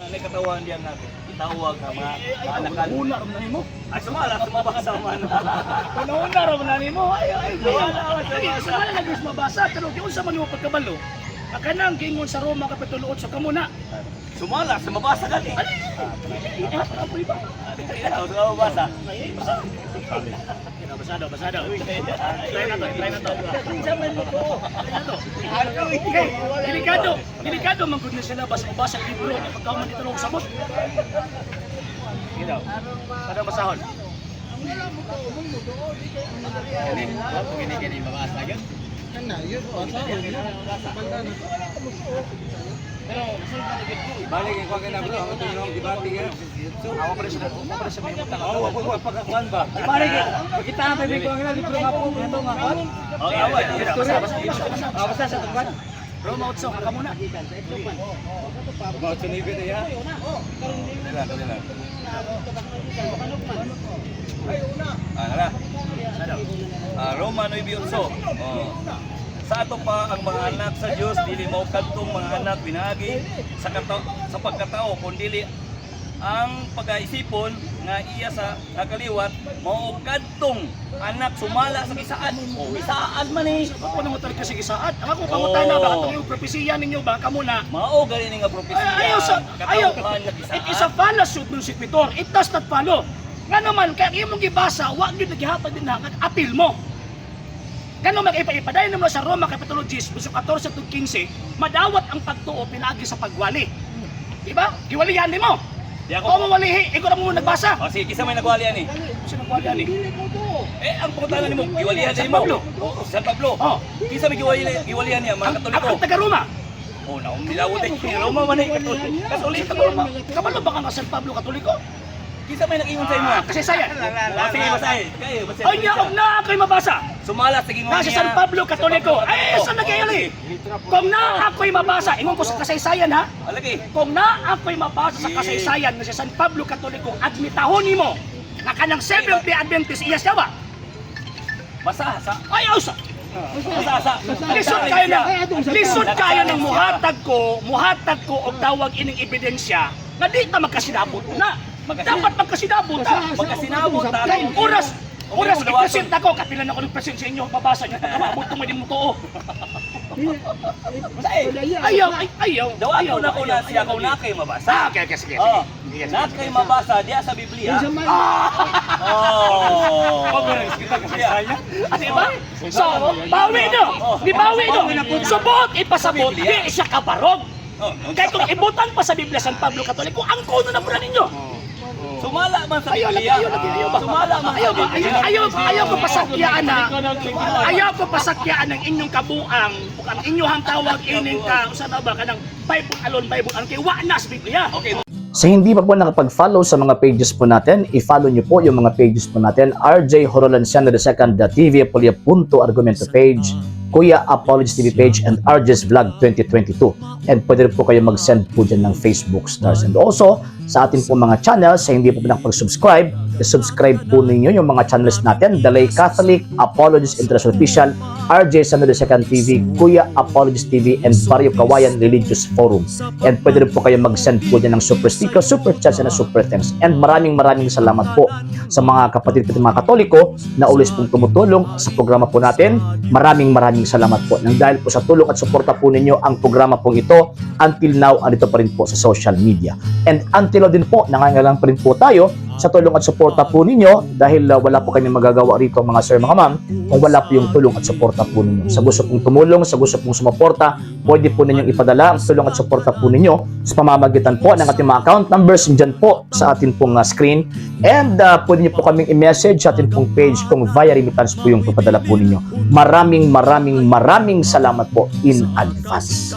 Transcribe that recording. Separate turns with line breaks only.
Ano katawan diyan nga itawag nga mga kaanakan.
Una ra man nimo.
Ay, sumala sumabasa man.
Una ra man nimo. Ay ay.
Sumala,
ay.
sumala.
Sumala na gyud mabasa pero giunsa man nimo pagkabalo? Ang kanang giingon sa Roma kapitulo 8 kamo na.
Sumala sumabasa gani.
Ay, ay, ay, ba?
Sumabasa.
Ay, basa. Basa daw, basa daw. Try na to, try na to. Try na to. Okay, delikado, delikado man gud na sila basa basa libro na pagkaman dito og sabot. Sige daw. Kada basahon.
Balik ko kay na, bro, ang tulong di ba tingin.
Awa pa rin sila, awa pa rin sila may utang.
Oh, wa ko pagkakuan ba. Balik kita pa ko ang libro nga po ito nga kuan.
Okay, awa.
Basa, basa, basa.
Ah, basta sa tungkwan.
Roma 8, ka muna.
Mao chunibe na ya. Dila, dila.
Ah, nara. Ah, Roma 9:8. Oh. Sa ato pa ang mga anak sa Dios dili mao kadtong mga anak pinaagi sa pagkatao, kundili ang pagaisipon nga iya sa nakaliwat mao kadtong anak sumala sa gisaad. Oh, gisaad man eh.
Ako na mo talaga kasi gisaad. Ang ako pangutana ba katong yung propesiya ninyo ba kamo na?
Mao gani ni nga propesiya.
Ay, ayaw sa ayaw.
Katawhan nga gisaad.
It is a fallacy non sequitur. It does not follow. Nga naman kay imong gibasa, wa gyud naghihatag din na apil mo. Ngano mag-ipa-ipadayon naman sa Roma Kapitulo 10, verso 14 to 15, madawat ang pagtuo pinaagi sa pagwali. Diba? Giwalihan nimo.
Di ako.
Ako mo walihi, ikaw na mo nagbasa.
Oh, sige, kinsa may nagwali ani?
Sino nagwali ani?
Eh, ang pangutana nimo, giwalihan
San
nimo.
Pablo.
Oh, San Pablo.
Oh.
Kinsa may giwalihan niya, mga
Ang,
Katoliko?
ang taga Roma.
Oh, naong nilawot eh. Roma man eh, Katoliko. Katoliko.
Taga Roma. Kabalo ba ka nga San Pablo Katoliko?
Kinsa may nag-ingon sa imo?
Ah, kasi sayan.
Ah, sige, basahin. Kayo, basahin.
Ay niya og naa ko'y mabasa.
Sumala sa gingon
Na si San Pablo Katoliko. Ay, sa nagayali. Kung naa ako'y mabasa, ingon ko sa kasaysayan ha.
Alagi.
Kung naa ako'y mabasa sa kasaysayan nga si San Pablo Katoliko, admitahon nimo nga kanang Seventh Day Adventist iya siya ba?
Basa sa.
Ay, usa.
Basa sa.
Lisod kayo ng muhatag ko og tawag ining ebidensya nga di ta magkasinabot na. Dapat magkasinabot ta.
Magkasinabot ta.
Kay oras oras
Okay,
i-present ako, kapilan ako ng present sa inyo, mabasa niyo pagka maabot mo di mo tuo.
Basahin.
Ayaw, ay, ayaw.
Dawaton ako na siya kung na kay mabasa.
Ah, okay, sige, sige.
Oh,
Sige, sige.
na kay mabasa diya sa Biblia. Oh.
Ah, di ba? So, bawi no. Di bawi no. Subot ipasabot, di siya kabarog.
Oh,
Kaya kung ibutan pa sa Biblia San Pablo Katoliko, ang kuno na pala ninyo.
Sumala man sa
Ayaw lagi,
Biblia.
ayaw lagi, ayaw ba?
Sumala man sa
Ayaw ba?
Biblia.
Ayaw, ayaw, ayaw ko pasakyaan na. Ayaw ko pasakyaan ng inyong kabuang, ang inyong tawag ining ka, usa na ba kanang Bible alone, Bible alone kay wa na sa Biblia.
Okay.
Sa hindi pa po nakapag-follow sa mga pages po natin, i-follow nyo po yung mga pages po natin. RJ Horolanciano II, TV Apolia Punto Argumento page, Kuya Apologies TV page, and RJ's Vlog 2022. And pwede rin po kayo mag-send po dyan ng Facebook stars. And also, sa atin po mga channels, sa hindi po nakapag-subscribe, i-subscribe po ninyo yung mga channels natin. Dalay Catholic, Apologies International Official, RJ Sano II TV, Kuya Apologies TV, and Barrio Kawayan Religious Forum. And pwede rin po kayo mag-send po dyan ng super sticker, super chats, and super thanks. And maraming maraming salamat po sa mga kapatid ko mga Katoliko na always pong tumutulong sa programa po natin. Maraming maraming salamat po. Nang dahil po sa tulong at suporta po ninyo ang programa pong ito, until now, andito pa rin po sa social media. And until now din po, nangangailangan pa rin po tayo sa tulong at suporta po ninyo dahil wala po kami magagawa rito, mga sir, mga ma'am, kung wala po yung tulong at suporta po ninyo. Sa gusto pong tumulong, sa gusto pong sumuporta, pwede po ninyong ipadala ang tulong at suporta po ninyo sa pamamagitan po ng ating mga account numbers dyan po sa atin pong screen. And pwede niyo po kaming i-message sa atin pong page kung via remittance po yung papadala po ninyo. Maraming maraming maraming salamat po in advance.